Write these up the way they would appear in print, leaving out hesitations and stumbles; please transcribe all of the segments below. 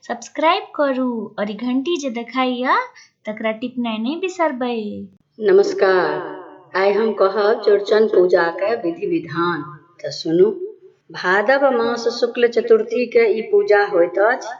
Subscribe करू और ई घंटी जे देखाइया तकरा टिपनाइ नहि बिसरबै। नमस्कार। आइ हम कहब चौड़चन पूजाके विधि विधान, तऽ सुनू। भादव मास शुक्ल चतुर्थीके ई पूजा होइत अछि।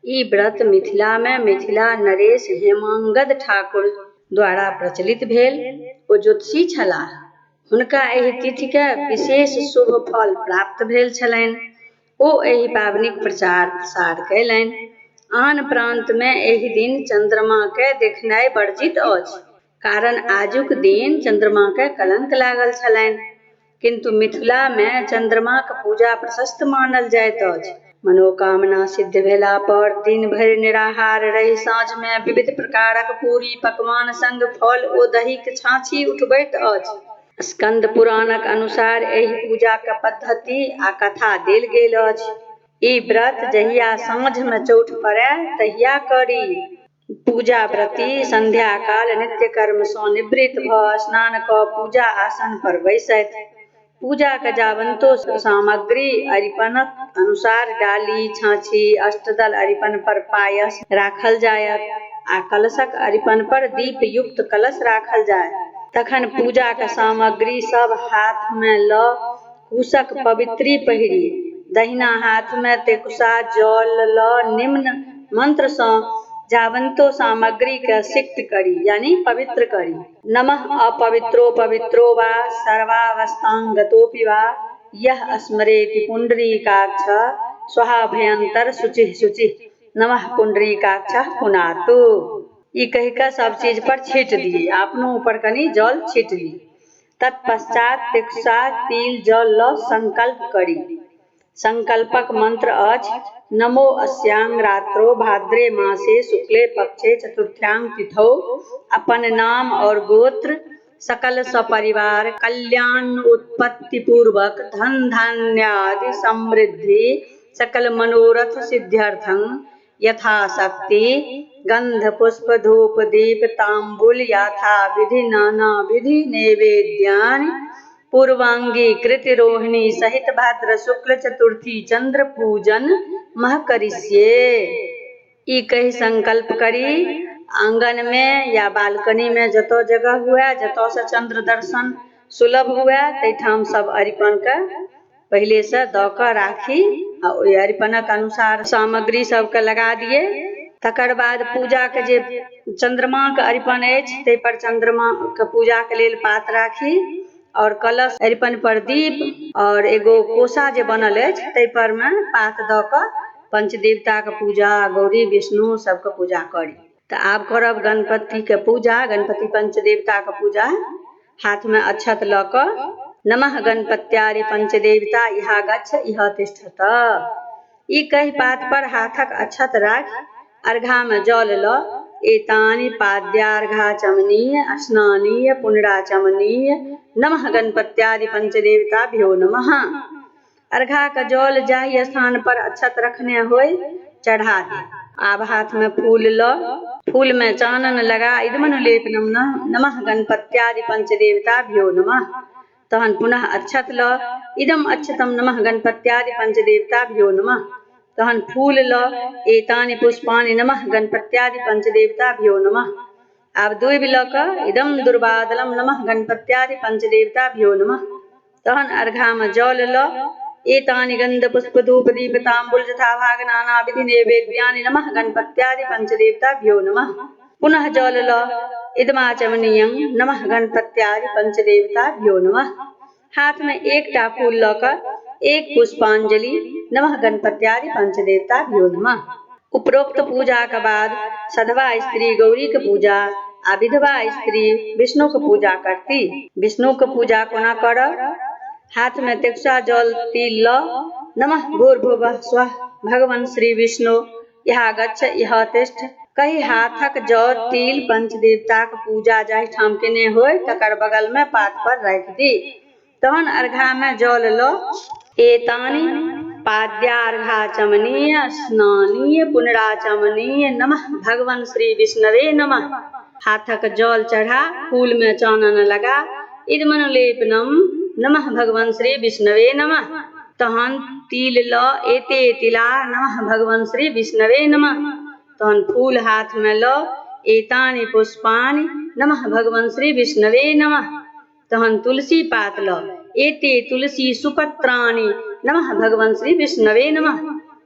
ई व्रत मिथिलामे मिथिला नरेश हेमांगद ठाकुर द्वारा प्रचलित भेल। ओ ज्योतिषी छलाह। हुनका एहि तिथिके विशेष शुभ फल प्राप्त भेल छलनि। ओ एहि पाबनिक प्रचार प्रसार कयलनि। आन प्रान्तमे एहि दिन चन्द्रमाकेँ देखनाइ वर्जित अछि, कारण आजुक दिन चन्द्रमाकेँ कलंक लागल छलनि। किन्तु मिथिलामे चन्द्रमाक पूजा प्रशस्त मानल जाइत अछि। मनोकामना सिद्ध भेला पर दिन भरि निराहार रहि साँझमे विविध प्रकारक पूरी पकवान संग फल ओ दहीक छाँछी उठबैत अछि। स्कन्द पुराणक अनुसार एहि पूजाक पद्धति आ कथा देल गेल अछि। ई व्रत जहिया साँझमे चौठ पड़य तहिया करी। पूजा व्रती संध्याकाल नित्यकर्मसँ निवृत्त भऽ स्नान कऽ पूजा आसन पर बैसथि। पूजाक जावन्तो सामग्री अरिपनक अनुसार डाली, छाँछी, अष्टदल अरिपन पर पायस राखल जायत आ कलशक अरिपन पर दीपयुक्त कलश राखल जाय। तखन पूजाक सामग्री सब हाथमे लऽ कुशक पवित्री पहिरी, दहिना हाथमे तेकुशा जल लऽ निम्न मन्त्रसँ जावन्तो सामग्रीकेँ सिक्त करी यानी पवित्र करी। नमः अपवित्रो पवित्रो वा सर्वावस्थांगतोऽपि वा यः स्मरेति पुण्डरीकाक्ष स्वाहाभयन्तर शुचिः शुचिः नमः पुण्डरीकाक्षः पुनातु। ई कहि कऽ सब चीज पर छीट दियै आ अपनो ऊपर कनि जल छीट ली। तत्पश्चात तेकुशा तिल जल लऽ संकल्प करी। संकल्पक मंत्र अछि नमो अस्यांग रात्रो भाद्रे मासे शुक्ले पक्षे चतुर्थ्यांग तिथौ अपन नाम और गोत्र सकल सपरिवार कल्याण उत्पत्ति पूर्वक धन धान्यादि समृद्धि सकल मनोरथ सिद्ध्यर्थं यथाशक्ति गंध पुष्प धूप दीप तांबुल यथा विधि नाना विधि नैवेद्यानि पूर्वांगीकृत रोहिणी सहित भाद्र शुक्ल चतुर्थी चंद्र पूजन मह करिष्ये। ई कहि संकल्प करी। आंगनमे या बालकनीमे जतऽ जगह हुए, जतऽसँ चंद्र दर्शन सुलभ हुए, ताहिठाम सब अरिपनके पहिलेसँ दऽ कऽ राखी आ ओहि अरिपनक अनुसार सामग्री सबके लगा दियै। तकर बाद पूजाके जे चन्द्रमाके अरिपन अछि ताहिपर चन्द्रमाके पूजाके लेल पात राखी आओर कलश अरिपन पर दीप आओर एगो कोसा जे बनल अछि ताहिपर मे पात दऽ कऽ पञ्चदेवताके पूजा, गौरी विष्णु सबके पूजा करी। तऽ आब करब गणपतिके पूजा। गणपति पञ्चदेवताके पूजा हाथमे अक्षत लऽ कऽ नमः गणपत्यारि पञ्चदेवता इहा गच्छ इह तिष्ठत ई कहि पात पर हाथक अक्षत राखि अर्घामे जल लऽ एतानि पाद्यार्घाचमनीय स्नानीय पुनराचमनीय नमः गणपत्यादि पञ्चदेवताभ्यो नमः। अर्घाके जल जाहि स्थान पर अक्षत रखने होइ चढ़ा दी। आब हाथमे फूल लऽ फूलमे चानन लगा इदमनुलेपनम नमः गणपत्यादि पञ्चदेवताभ्यो नमः। तहन पुनः अक्षत लऽ इदम अक्षतम नमः गणपत्यादि पञ्चदेवताभ्यो नमः। तहन फूल लऽ एतानि पुष्पाणि नमः गणपत्यादि पञ्चदेवताभ्यो नमः। आब दूबि लऽ कऽ इदम दुर्वादलम नमः गणपत्यादि पञ्चदेवताभ्यो नमः। तहन अर्घामे जल लऽ एतानि गन्ध पुष्प धूप दीप ताम्बुल यथा भाग नाना विधि नैवेद्यानि नमः गणपत्यादि पञ्चदेवताभ्यो नमः। पुनः जल लऽ इदमाचमनीयं नमः गणपत्यादि पञ्चदेवताभ्यो नमः। हाथमे एकटा फूल लऽ कऽ एक पुष्पांजलि नमः गणपत्यादि पञ्चदेवताभ्यो नमः। उपरोक्त पूजाक बाद सधवा स्त्री गौरीक पूजा आ विधवा स्त्री विष्णुक पूजा करती। विष्णुक पूजा कोना करब? हाथमे तेकुशा जल तिल लऽ नमः भूर्भुवः स्वः भगवान श्री विष्णु इहा गच्छ इह तिष्ठ कहि हाथक जौ तिल पंचदेवताक पूजा जाहिठाम केने होइ तकर बगलमे पात पर राखि दी। तहन अर्घामे जल लऽ एतानि पाद्यार्घाचमनीय स्नानीय पुनराचमनीय नमः भगवान श्री विष्णवे नमः। हाथक जल चढ़ा फूलमे चानन लगा इदमनुलेपनम नमः भगवान श्री विष्णवे नमः। तहन तिल लऽ एते तिला नमः भगवान श्री विष्णवे नमः। तहन फूल हाथमे लऽ एतानि पुष्पाणि नमः भगवान श्री विष्णवे नमः। तहन तुलसी पात लऽ एते तुलसी सुपत्राणि नमः भगवान श्री विष्णवे नमः।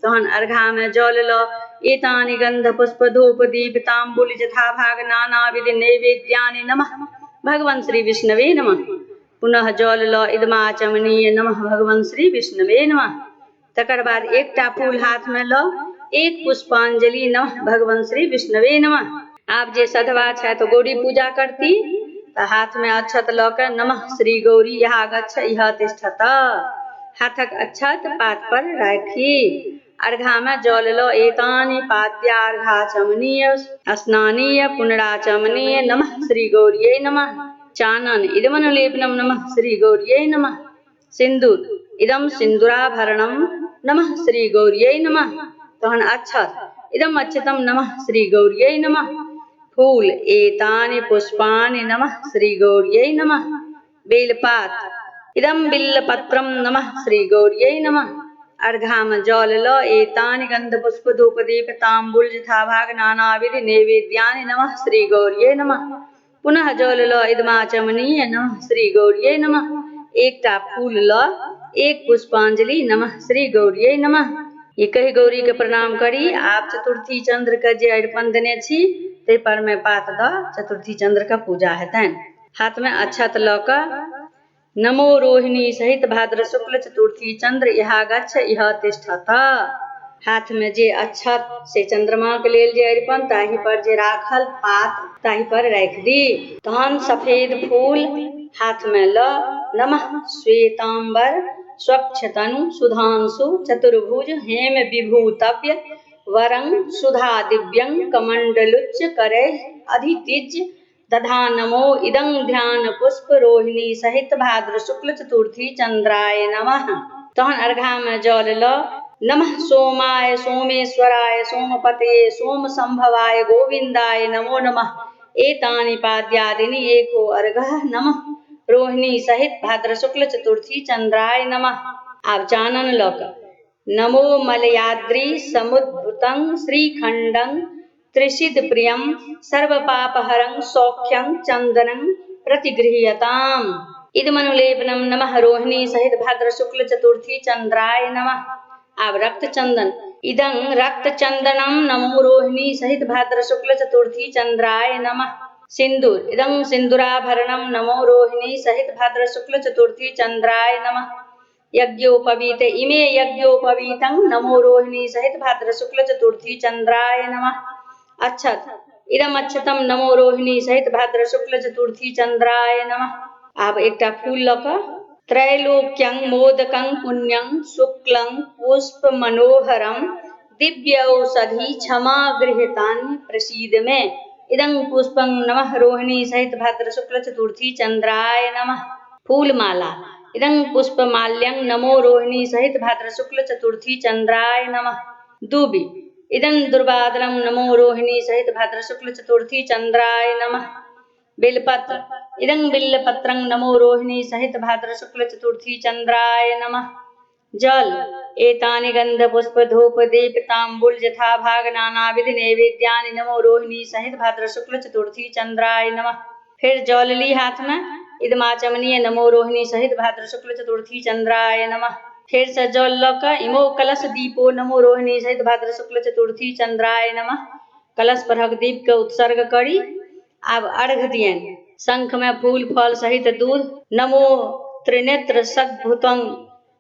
तहन अर्घामे जल लऽ एतानि गंध पुष्प धूप दीप ताम्बुल यथाभाग नानाविधि नैवेद्यानि नमः भगवान श्री विष्णवे नमः। पुनः जल लऽ इदमाचमनीय नमः भगवान श्री विष्णवे नमः। तकर बाद एकटा फूल हाथमे लऽ एक पुष्पांजलि नमः भगवान श्री विष्णवे नमः। आब जे सधवा छथि गौरी पूजा करती तऽ हाथमे अक्षत लऽ कऽ नमः श्री गौरी इहा गच्छ इह तिष्ठत, हाथक अक्षत पात पर राखी अर्घामे जल लऽ एतानि पाद्यार्घाचमनीय स्नानीय पुनराचमनीय नमः श्री गौरियै नमः। चानन इदमनुलेपनम नमः श्री गौरियै नमः। सिन्दूर इदम सिन्दूराभरणम नमः श्री गौरियै नमः। तहन अक्षत इदम अक्षतम नमः श्री गौरियै नमः। फूल एतानि पुष्पाणि नमः श्री गौरियै नमः। बेलपात इदम बिल्लपत्रम नमः श्री गौरियै नमः। अर्घामे जल लऽ एतानि गंध पुष्प धूप दीप ताम्बुल यथाभाग नानाविधि नैवेद्यानि नमः श्री गौरियै नमः। पुनः जल लऽ इदमाचमनीय नमः श्री गौरियै नमः। एकटा फूल लऽ एक पुष्पांजलि नमः श्री गौरियै नमः। ई कहि गौरीके प्रणाम करी। आब चतुर्थी चंद्रके जे अरिपन देने छी ताहि पर मे पात दऽ चतुर्थी चंद्रके पूजा हेतनि। हाथमे अक्षत लऽ कऽ नमो रोहिणी सहित भाद्र शुक्ल चतुर्थी चंद्र इहा गच्छ इह तिष्ठत। हाथमे जे अक्षत से चंद्रमाके लेल जे अरिपन ताहि पर जे राखल पात ताहि पर राखि दी। तहन सफेद फूल हाथमे लऽ नमः श्वेताम्बर स्वच्छ तनु सुधांशु चतुर्भुज हेम विभूतव्य वरं सुधा दिव्यं कमण्डलुच्च करैः अधितिज दधा नमो इदं ध्यान पुष्प रोहिणी सहित भाद्र शुक्ल चतुर्थी चंद्राय नमः। तहन अर्घामे जल लऽ नमः सोमाय सोमेश्वराय सोमपतये सोम संभवाय गोविन्दाय नमो नमः। एतानि पाद्यादिनि एको अर्घः नमः रोहिणी सहित भाद्र शुक्ल चतुर्थी चंद्राय नमः। आब चानन लऽ कऽ नमो मलयाद्रि समुद्भुतं श्रीखण्डं त्रिषित प्रियं सर्वपापहरं सौख्यं चन्दनं प्रतिगृह्यताम्। इदमनुलेपनं नमः रोहिणी सहित भाद्र शुक्ल चतुर्थी चंद्राय नमः। आब रक्त चंदन इदं रक्त चंदनम नमो रोहिणी सहित भाद्र शुक्ल चतुर्थी चंद्राय नमः। सिंदूर इदं सिंदूराभरणम नमो रोहिणी सहित भाद्र शुक्ल चतुर्थी चंद्राय नमः। यज्ञोपवीत इमे यज्ञोपवीतं नमो रोहिणी सहित भाद्र शुक्ल चतुर्थी चंद्राय नमः। अक्षत इदम अक्षतम नमो रोहिणी सहित भाद्र शुक्ल चतुर्थी चंद्राय नमः। आब एकटा फूल लऽ कऽ त्रैलोक्यं मोदकं पुण्यं शुक्लं पुष्प मनोहरं दिव्य औषधि क्षमा गृहतान्य प्रसीद मे। इदं पुष्पं नमः रोहिणी सहित भाद्र शुक्ल चतुर्थी चंद्राय नमः। फूलमाला इदं पुष्पमाल्यं नमो रोहिणी सहित भाद्र शुक्ल चतुर्थी चंद्राय नमः। दूबी इदं दुर्वादनं नमो रोहिणी सहित भाद्र शुक्ल चतुर्थी चंद्राय नमः। बेलपत्र इदं बिल्लपत्रं नमो रोहिणी सहित भाद्र शुक्ल चतुर्थी चंद्राय नमः। जल एतानि गंध पुष्प धूप दीप तांबुल यथा भाग नानाविधि नैवेद्यानि नमो रोहिणी सहित भाद्र शुक्ल चतुर्थी चंद्राय नमः। फिर जल ली हाथ में इदमाचमनीय नमो रोहिणी सहित भाद्र शुक्ल चतुर्थी चंद्राय नमः। फिर से जल लऽ कऽ इमो कलश दीपो नमो रोहिणी सहित भाद्र शुक्ल चतुर्थी चंद्राय नमः। कलश परहक दीप के उत्सर्ग करी। आब अर्घ दियनि। शंख में फूल फल सहित दूध नमो त्रिनेत्र सद्भुतं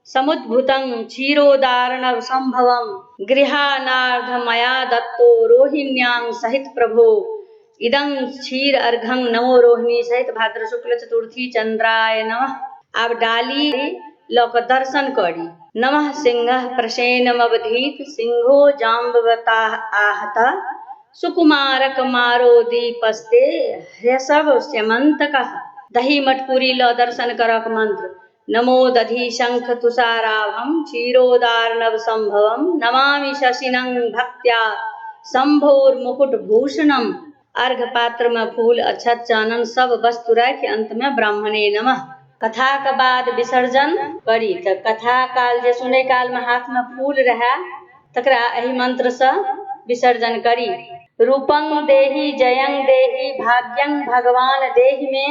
समुद्भुतं क्षीरोदार्णव संभवं गृहानार्ध मया दत्तो रोहिण्यां सहित प्रभो। इदं क्षीर अर्घं नमो रोहिणी सहित भाद्र शुक्ल चतुर्थी चंद्राय नमः। आब डाली लऽ कऽ दर्शन करी। नमः सिंह प्रसेनमवधीत सिंहो जाम्बवता आहत सुकुमारक मारो दीपस्ते ह्यसव स्यमन्तकः। दही मटकुरी लऽ दर्शन करक मंत्र नमो दधि शंख तुषाराभं क्षीरोदार्णव संभवं नमामि शशिनं भक्त्या शंभोर्मुकुट भूषणम। अर्घ पात्र में फूल अक्षत चानन सब वस्तु राखि अंत में ब्राह्मणे नमः कथाके बाद विसर्जन करी। तऽ कथा काल जे सुनै कालमे हाथमे फूल रहए तकरा एहि मन्त्रसँ विसर्जन करी। रूपं देहि जयं देहि भाग्यं भगवान देहि मे,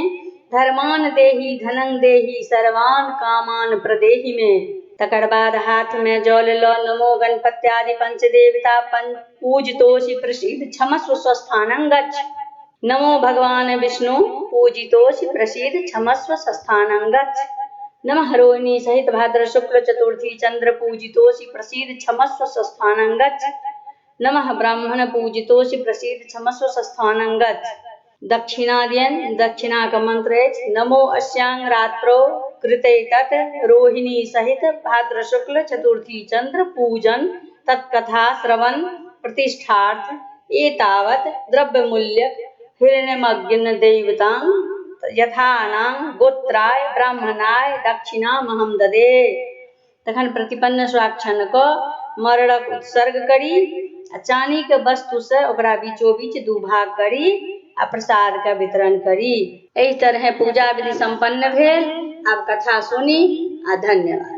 धर्मान देहि धनं देहि सर्वान कामान प्रदेहि मे। तकर बाद हाथमे जल लऽ नमो गणपत्यादि पंचदेवता पूजितोषि प्रसीद क्षमस्व स्वस्थानं गच्छ। नमो भगवान विष्णु पूजितोषि प्रसीद क्षमस्व स्वस्थानं गच्छ। नमः रोहिणी सहित भाद्र शुक्ल चतुर्थी चंद्र पूजितोषि प्रसीद क्षमस्व स्वस्थानं गच्छ। नमः ब्राह्मण पूजितोषि प्रसीद क्षमस्व स्वस्थानं गच्छ। दक्षिणा दियनि। दक्षिणाके मंत्र अछि नमो अस्यांग रात्रौ कृते तत् रोहिणी सहित भाद्र शुक्ल चतुर्थी चंद्र पूजन तत्कथा श्रवण प्रतिष्ठार्थ एतावत् द्रव्यमूल्यक हिरण्यमग्न देवतां यथानां गोत्राय ब्राह्मणाय दक्षिणामहं ददे। तखन प्रतिपन्न स्वाक्षण कऽ मरड़क उत्सर्ग करी आ चानीके वस्तुसँ ओकरा बीचो बीच दू भाग करी आ प्रसादके वितरण करी। एहि तरहें पूजा विधि सम्पन्न भेल। आब कथा सुनी आ धन्यवाद।